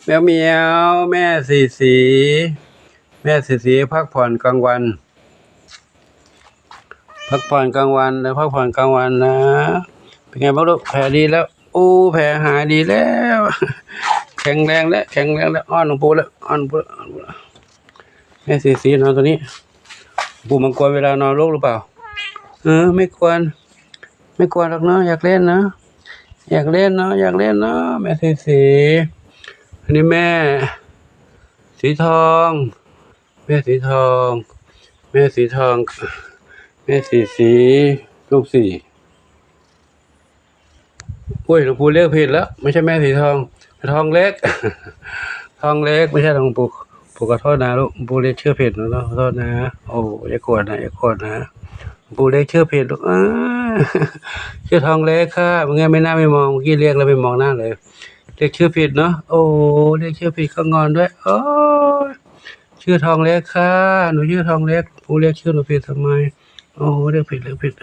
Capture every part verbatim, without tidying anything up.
แมวเหมียว แม่สีสี แม่สีสีพักผ่อนกลางวัน พักผ่อนกลางวันนะ พักผ่อนกลางวันนะ เป็นไงบ้างลูก แผลดีแล้ว อู้ แผลหายดีแล้ว แข็งแรงแล้ว แข็งแรงแล้ว อ้อนหลวงปู่แล้ว อ้อนหลวงปู่แล้ว อ้อนหลวงปู่แล้ว แม่สีสีนอนตัวนี้ ปู่มากวนเวลานอนลูกหรือเปล่า เออ ไม่กวน ไม่กวนหรอกเนาะ อยากเล่นเนาะ อยากเล่นเนาะ อยากเล่นเนาะ แม่สีสี อันนี้แม่ สีทอง แม่สีทอง แม่สีทอง แม่สีสี ลูกสี่ อุ้ย หลวงปู่เรียกผิดแล้ว ไม่ใช่แม่สีทอง ทองเล็ก ทองเล็ก ไม่ใช่หลวงปู่ ปู่ขอโทษนะลูก หลวงปู่เรียกชื่อผิดแล้วเนาะ ขอโทษนะ โอ้ อย่าโกรธนะ อย่าโกรธนะ หลวงปู่เรียกชื่อผิดลูก อ้า ชื่อทองเล็กค่ะ เมื่อกี้ไม่น่าไม่มอง เมื่อกี้เรียกแล้วไม่มองหน้าเลย เรียกชื่อผิดเนาะ โอ้ เรียกชื่อผิดก็งอนด้วย โอ้ย ชื่อทองเล็กค่ะ หนูชื่อทองเล็ก ปู่เรียกชื่อหนูผิดทำไม โอ้ เรียกผิด เรียกผิด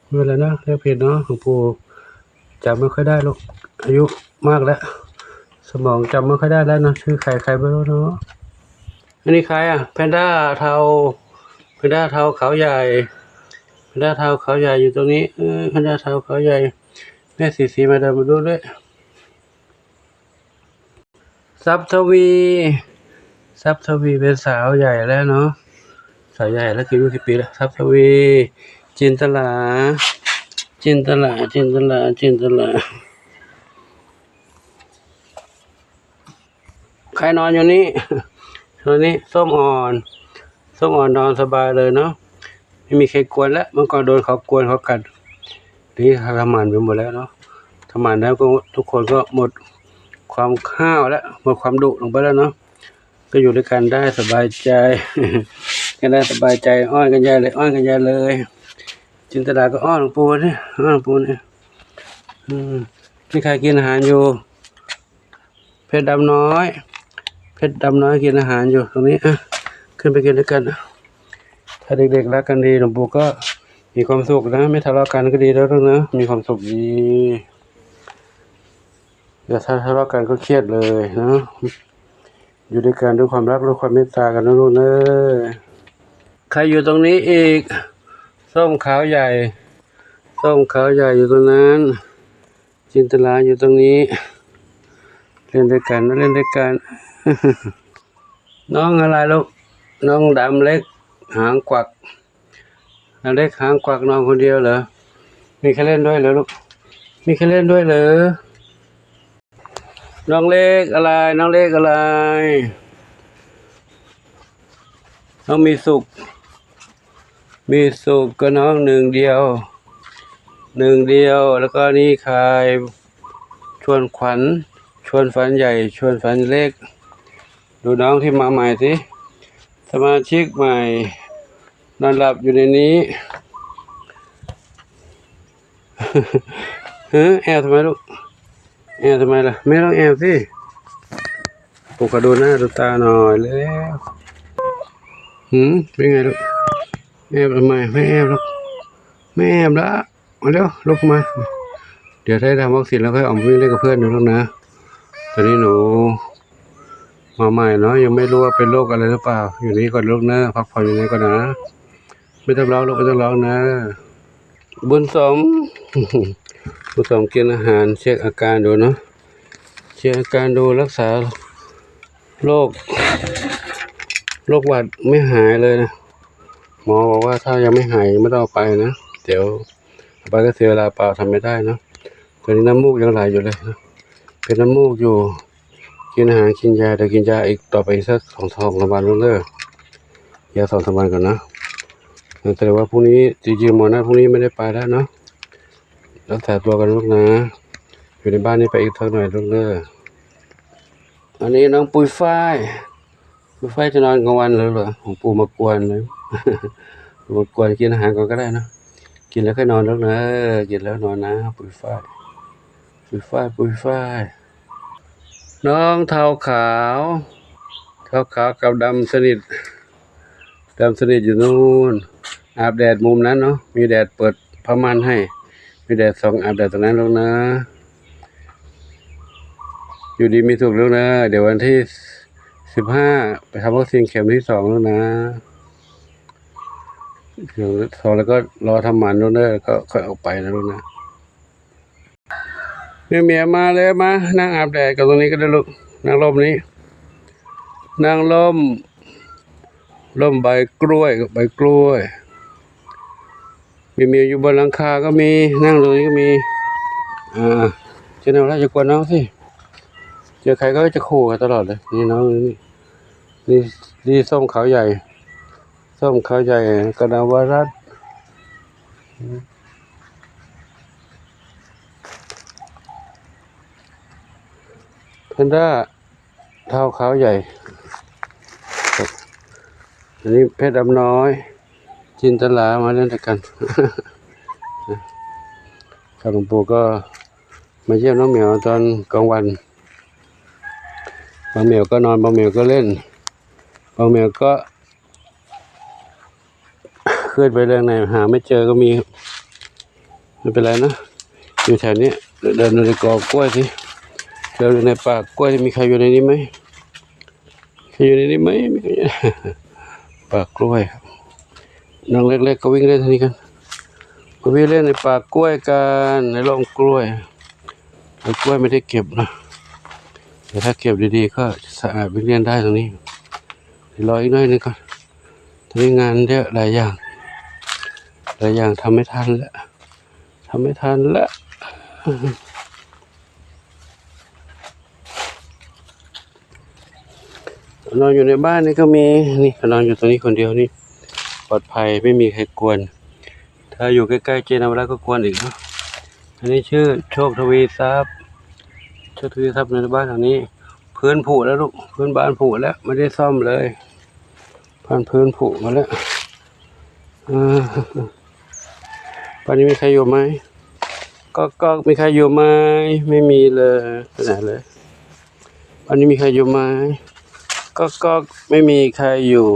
ไม่เป็นไรนะ เรียกผิดเนาะ หลวงปู่จำไม่ค่อยได้ลูก อายุมากแล้ว สมองจำไม่ค่อยได้แล้วเนาะ ชื่อใครใครไม่รู้เนาะ อันนี้ใครอ่ะ แพนด้าเทา แพนด้าเทาเขาใหญ่ แพนด้าเทาเขาใหญ่อยู่ตรงนี้ เออ แพนด้าเทาเขาใหญ่ แม่สีสีมาเดินมาดูด้วย ทรัพย์ทวี ทรัพย์ทวีเป็นสาวใหญ่แล้วเนาะ สาวใหญ่แล้ว กี่ลูกกี่ปีแล้ว ทรัพย์ทวี จินตลา จินตลา จินตลา จินตลา ใครนอนอยู่นี่ ตอนนี้ส้มอ่อน ส้มอ่อนนอนสบายเลยเนาะ ไม่มีใครกวนแล้ว เมื่อก่อนโดนเขากวนเขากัด นี่ทำหมันไปหมดแล้วเนาะ ทำหมันแล้วก็ทุกคนก็หมดความห้าวแล้ว หมดความดุลงไปแล้วเนาะ ก็อยู่ด้วยกันได้สบายใจ กันได้สบายใจ อ้อนกันใหญ่เลย อ้อนกันใหญ่เลย จินตลาก็อ้อนหลวงปู่เนี่ย อ้อนหลวงปู่เนี่ย อืม นี่ใครกินอาหารอยู่ เพชรดำน้อย เพชรดำน้อยกินอาหารอยู่ตรงนี้ อ่ะ ขึ้นไปกินด้วยกัน ถ้าเด็กๆรักกันดี หลวงปู่ก็มีความสุขนะ ไม่ทะเลาะกันก็ดีแล้วลูกนะ มีความสุขดี แต่ถ้าทะเลาะกันก็เครียดเลยนะ อยู่ด้วยกันด้วยความรัก ด้วยความเมตตากันนะลูกเนอะ ใครอยู่ตรงนี้อีก ส้มขาวใหญ่ ส้มขาวใหญ่อยู่ตรงนั้น จินตลาอยู่ตรงนี้ เล่นด้วยกันนะ เล่นด้วยกัน น้องอะไรลูก น้องดำเล็ก หางกวัก ดำเล็กหางกวักนอนคนเดียวเหรอ มีใครเล่นด้วยเหรอลูก มีใครเล่นด้วยเหรอ น้องเล็กอะไร น้องเล็กอะไร น้องมีสุข มีสุขก็น้องหนึ่งเดียว หนึ่งเดียว แล้วก็นี่ใคร ชวนขวัญ ชวนฝันใหญ่ ชวนฝันเล็ก ดูน้องที่มาใหม่สิ สมาชิกใหม่ นอนหลับอยู่ในนี้ เฮ้ย แอบทำไมลูก แอบทำไมล่ะ ไม่ต้องแอบสิ ปู่ขอดูหน้าดูตาหน่อยแล้ว หืม เป็นไงลูก แอบทำไม ไม่แอบหรอก ไม่แอบละ มาเร็ว ลุกมา เดี๋ยวถ้าได้ทำวัคซีนแล้วค่อยออกมาวิ่งเล่นกับเพื่อนนะลูกนะ ตอนนี้หนูมาใหม่เนาะ ยังไม่รู้ว่าเป็นโรคอะไรหรือเปล่า อยู่นี่ก่อนลูกเนอะ พักผ่อนอยู่นี่ก่อนนะ ไม่ต้องร้องลูก ไม่ต้องร้องนะ บุญสม บุญสมกินอาหาร เช็คอาการดูเนาะ เช็คอาการดู รักษาโรค โรคหวัดไม่หายเลยนะ หมอบอกว่าถ้ายังไม่หายไม่ต้องเอาไปนะ เดี๋ยวเอาไปก็เสียเวลาเปล่า ทำไม่ได้เนาะ ตอนนี้น้ำมูกยังไหลอยู่เลยนะ เป็นน้ำมูกอยู่ กินอาหารกินยา เดี๋ยวกินยาอีกต่อไปอีกสักสองสองสามวันลูกเด้อ ยาสองสามวันก่อนนะ แต่ว่าพรุ่งนี้จริงๆหมอนัดพรุ่งนี้ไม่ได้ไปแล้วเนาะ รักษาตัวกันลูกนะ อยู่ในบ้านนี่ไปอีกสักหน่อยลูกเด้อ อันนี้น้องปุยฝ้าย ปุยฝ้ายจะนอนกลางวันเลยเหรอ ของปู่มากวนเลย มากวน กินอาหารก่อนก็ได้นะ กินแล้วค่อยนอนลูกนะ กินแล้วนอนนะ ปุยฝ้าย ปุยฝ้าย ปุยฝ้าย น้องเทาขาว เทาขาวกับดำสนิท ดำสนิทอยู่นู่น อาบแดดมุมนั้นเนาะ มีแดดเปิดผ้าม่านให้ มีแดดส่อง อาบแดดตรงนั้นลูกนะ อยู่ดีมีสุขลูกนะ เดี๋ยววันที่สิบห้าไปทำวัคซีนเข็มที่สองลูกนะ เข็มสองแล้วก็รอทำหมันลูกนะ แล้วก็ค่อยออกไปนะลูกนะ แม่เหมียวมาเลย มานั่งอาบแดดกันตรงนี้ก็ได้ลูก นั่งร่มนี้ นั่งร่ม ร่มใบกล้วย ใบกล้วย แม่เหมียวอยู่บนหลังคาก็มี นั่งตรงนี้ก็มี อ่า เจ้าแนวราชกวนเอาสิ เจอใครก็จะขู่กันตลอดเลย นี่น้องนี่ นี่ นี่ส้มเขาใหญ่ ส้มเขาใหญ่ กระดาวรัตน์ แพนด้า เท่าเขาใหญ่ อันนี้เพชรดำน้อย จินตลามาเล่นด้วยกัน ครับ หลวงปู่ก็มาเยี่ยมน้องเหมียวตอนกลางวัน บางเหมียวก็นอน บางเหมียวก็เล่น บางเหมียวก็ ขึ้นไปเรื่องไหนหาไม่เจอก็มี ไม่เป็นไรนะ อยู่แถวเนี้ย เดินดูในกอกล้วยสิ เดินดูในป่ากล้วย มีใครอยู่ในนี้ไหม ใครอยู่ในนี้ไหม มีใคร ป่ากล้วยครับ น้องเล็กๆก็วิ่งเล่นที่นี่กัน ก็วิ่งเล่นในป่ากล้วยกัน ในร่องกล้วย แต่กล้วยไม่ได้เก็บนะ แต่ถ้าเก็บดีๆก็จะสะอาด วิ่งเล่นได้ตรงนี้ เดี๋ยวรออีกหน่อยนึงก่อน ตอนนี้งานเยอะ หลายอย่าง หลายอย่างทำไม่ทันแล้ว ทำไม่ทันแล้ว นอนอยู่ในบ้านนี่ก็มี นี่นอนอยู่ตรงนี้คนเดียวนี่ ปลอดภัย ไม่มีใครกวน ถ้าอยู่ใกล้ๆเจนวรัตน์ก็กวนอีกเนาะ อันนี้ชื่อโชคทวีทรัพย์ โชคทวีทรัพย์ในบ้านหลังนี้ พื้นผุแล้วลูก พื้นบ้านผุแล้ว ไม่ได้ซ่อมเลย พันพื้นผุมาแล้ว อ่า บ้านนี้มีใครอยู่ไหม ก๊อกก๊อก มีใครอยู่ไหม ไม่มีเลย ไปไหนเลย บ้านนี้มีใครอยู่ไหม ก๊อกก๊อก ไม่มีใครอยู่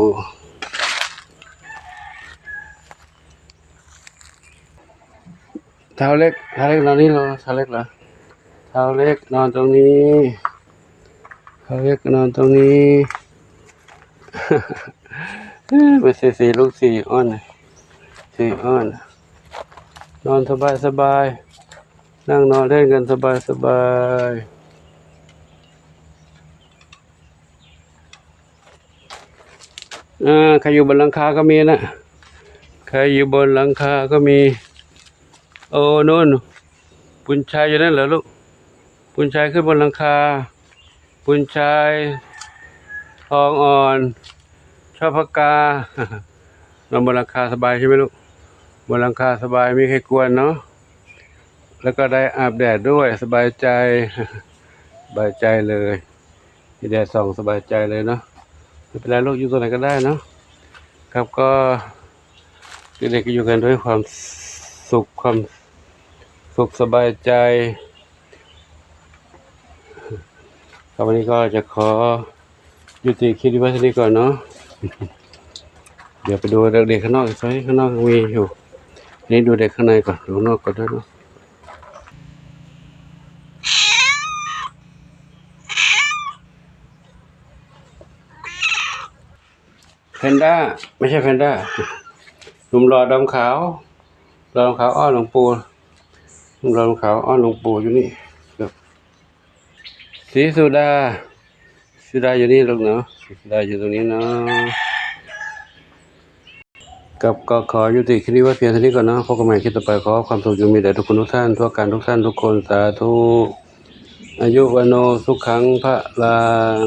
เท้าเล็ก เท้าเล็กนอนนี่เหรอ เท้าเล็กเหรอ เท้าเล็กนอนตรงนี้ เท้าเล็กนอนตรงนี้ ไม่ใช่สีลูกสีอ้อนนะ สีอ้อน นอนสบายสบาย นั่งนอนเล่นกันสบายสบาย อ่า ใครอยู่บนหลังคาก็มีนะ ใครอยู่บนหลังคาก็มี โอ้ นู่น ปุญชัยอยู่นั่นเหรอลูก ปุญชัยขึ้นบนหลังคา ปุญชัย ทองอ่อน ชอบพกา นอนบนหลังคาสบายใช่ไหมลูก บนหลังคาสบาย ไม่มีใครกวนเนาะ แล้วก็ได้อาบแดดด้วย สบายใจ สบายใจเลย มีแดดส่อง สบายใจเลยเนาะ ไม่เป็นไรลูก อยู่ตรงไหนก็ได้เนาะ ครับ ก็เด็กๆก็อยู่กันด้วยความสุข ความสุขสบายใจ ครับ วันนี้ก็จะขอยุติคลิปไว้เท่านี้ก่อนเนาะ เดี๋ยวไปดูเด็กๆข้างนอกอีกสักนิด ข้างนอกมีอยู่ นี่ดูเด็กข้างในก่อน ดูข้างนอกก่อนด้วยเนาะ แพนด้า ไม่ใช่แพนด้า หนุ่มหล่อดำขาว หล่อดำขาวอ้อนหลวงปู่ หนุ่มหล่อดำขาวอ้อนหลวงปู่อยู่นี่ครับ ศรีสุดา สุดาอยู่นี่ลูกเนาะ ศรีสุดาอยู่ตรงนี้เนาะ ครับ ก็ขอยุติคลิปไว้เพียงเท่านี้ก่อนเนาะ พบกันใหม่คลิปต่อไป ขอความสุขจงมีแด่ทุกคนทุกท่าน ทั่วกันทุกท่านทุกคน สาธุ อายุวัณโณสุขังพลัง